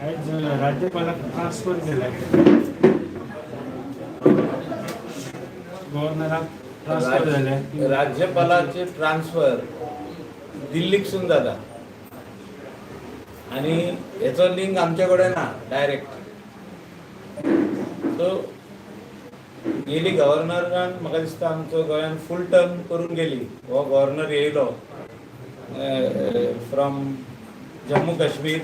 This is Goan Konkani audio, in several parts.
आयज राज्यपालाक ट्रान्सफर केलाय, गव्हर्नराक ट्रान्सफर जाले. राज्यपालाचे ट्रान्सफर दिल्लीकसून जाता आनी हेचो लिंक आमचे कडेन ना डायरेक्ट. सो गेली गव्हर्नरान, म्हाका दिसता, आमचो गोंयान फूल टर्म करून गेली. हो गव्हर्नर येयलो फ्रॉम जम्मू काश्मीर,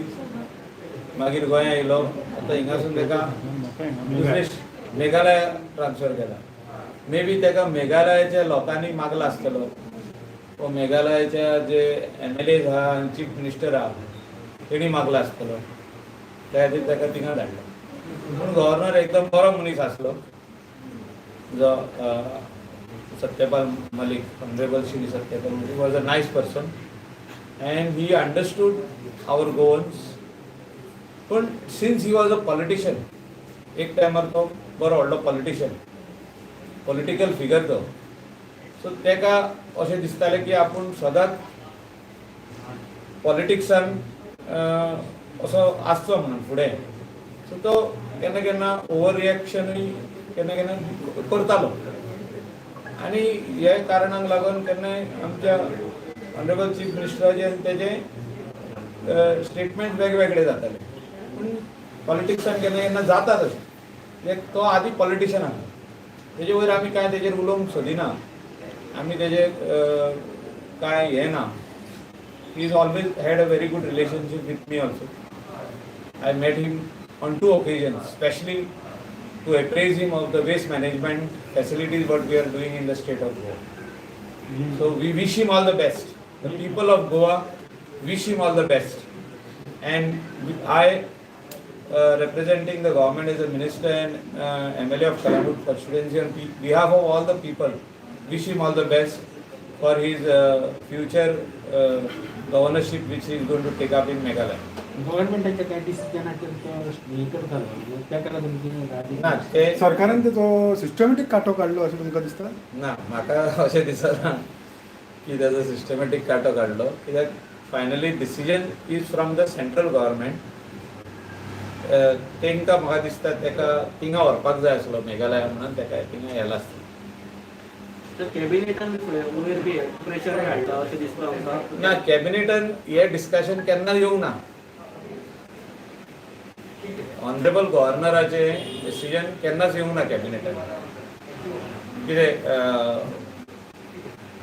मागीर गोंया येयलो. आतां हिंगासून ताका दुसरे मेघालय ट्रान्सफर केला. मे बी ताका मेघालयाच्या लोकांनी मागला आसतलो वो मेघालयाच्या जे एमएलए आहा आनी चीफ मिनिस्टर आहा, तेणी मागला आसतलो. त्या खातीर ताका थिंगा धाडलो. पूण गव्हर्नर एकदम बरो मनीस आसलो, जो Satyapal Malik, honourable Shri Satyapal Malik was a nice person and he understood our Goans. पूण since he was a politician, एक टायमार तो बरो व्हडलो पॉलिटिशियन, पॉलिटिकल फिगर तो, सो ताका अशें दिसतालें की आपूण सदांच पॉलिटिक्सान असो आसचो म्हणून फुडें. सो तो केन्ना केन्ना ओवर रिएक्शनूय केन्ना केन्ना करतालो आनी हे कारणाक लागून केन्नाय आमच्या ऑनरेबल चीफ मिनिस्टराचे आनी तेजे स्टेटमेंट वेगवेगळे जाताले. पूण पॉलिटिक्सान केन्ना केन्ना जाता तशें, कित्याक तो आदी पॉलिटिशियन आसा. तेजे वयर आमी कांय तेजेर उलोवंक सोदिना. आमी तेजे कांय हें ना. He is always had a very good relationship with me also. I met him on two occasions, specially to appraise him of the waste management facilities what we are doing in the state of Goa. So we wish him all the best. The people of Goa wish him all the best. And I, representing the government as a minister and MLA of Calangute constituency, on behalf of all the people, wish him all the best for his future governorship which he is going to take up in Meghalaya. गव्हर्नमेंटाच्या काय डिसिजनाचेर तो हे करतालो, ताका लागून कितें ना ते सरकारान तेचो सिस्टमॅटीक कांटो काडलो अशें तुमकां दिसता? ना, म्हाका अशें दिसना की ताजो सिस्टमॅटीक कांटो काडलो, कित्याक finally decision is from the central government. तांकां म्हाका दिसता ताका थिंगा व्हरपाक जाय आसलो मेघालया, म्हणून ताका थिंगा येला आसतलो. तर कॅबिनेटान फुडें वयर बी प्रेशर हाडटा अशें दिसता आमकां? ना, कॅबिनेटान हे डिस्कशन केन्ना येवंक ना. ऑनरेबल गव्हर्नराचे डिसिजन केन्नाच येवंक ना कॅबिनेटान. कितें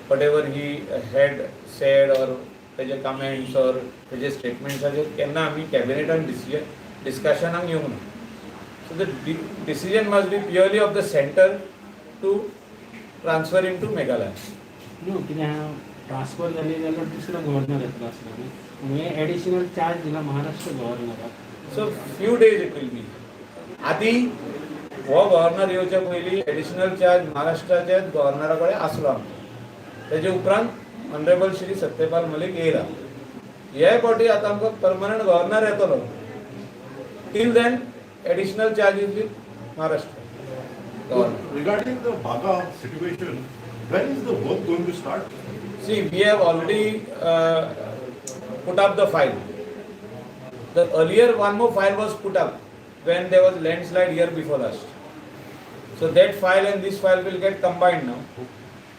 whatever he had said or तेजे कमेंट्स ऑर तेजे स्टेटमेंट्साचेर केन्ना आमी कॅबिनेटान डिसिजन डिस्कशनाक येवंक ना. So the decision must be purely of the center to transfer him to Meghalaya. न्हू, कितें आहा, ट्रान्सफर जाली जाल्यार दुसरो गव्हर्नर येतलो आसलो न्ही, पूण हे एडिशनल चार्ज दिला Maharashtra गव्हर्नराक. So few days it will be. आदी हो गव्हर्नर येवच्या पयलीं एडिशनल चार्ज महाराष्ट्राच्या गव्हर्नरा कडेन आसलो आमचो. तेजे उपरांत ऑनरेबल श्री सत्यपाल मलिक येयला. हे फावटी आतां आमकां परमनंट गव्हर्नर येतलो. Till then additional charge is with Maharashtra governor. Regarding the Baga situation, when is the work going to start? See, we have already put up the file. The earlier one more file was put up when there was landslide year before last. So that file and this file will get combined now.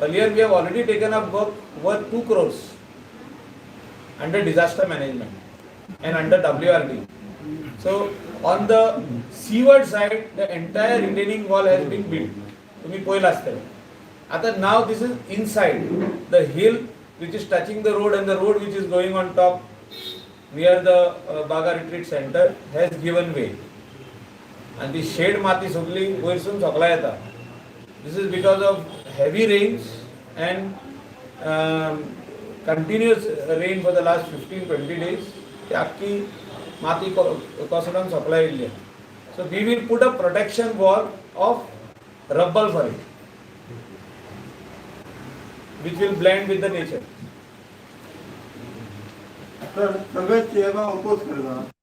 Earlier we have already taken up work worth 2 crores under disaster management and under WRD. So on the seaward side, the entire retaining wall has been built. तुम्ही पळयला आसतलें. आता now this is inside the hill which is touching the road, and the road which is going on top near the Baga Retreat Center has given way. आणि ती शेड माती सगळी वयरसून सकला येता. This is because of heavy rains and continuous rain for the last 15-20 days. ती आख्खी माती कोसळून सकला येयल्ली. So we will put a protection wall of rubble for it, which will blend with the nature. तर सगळे सीएमा अपोज करता.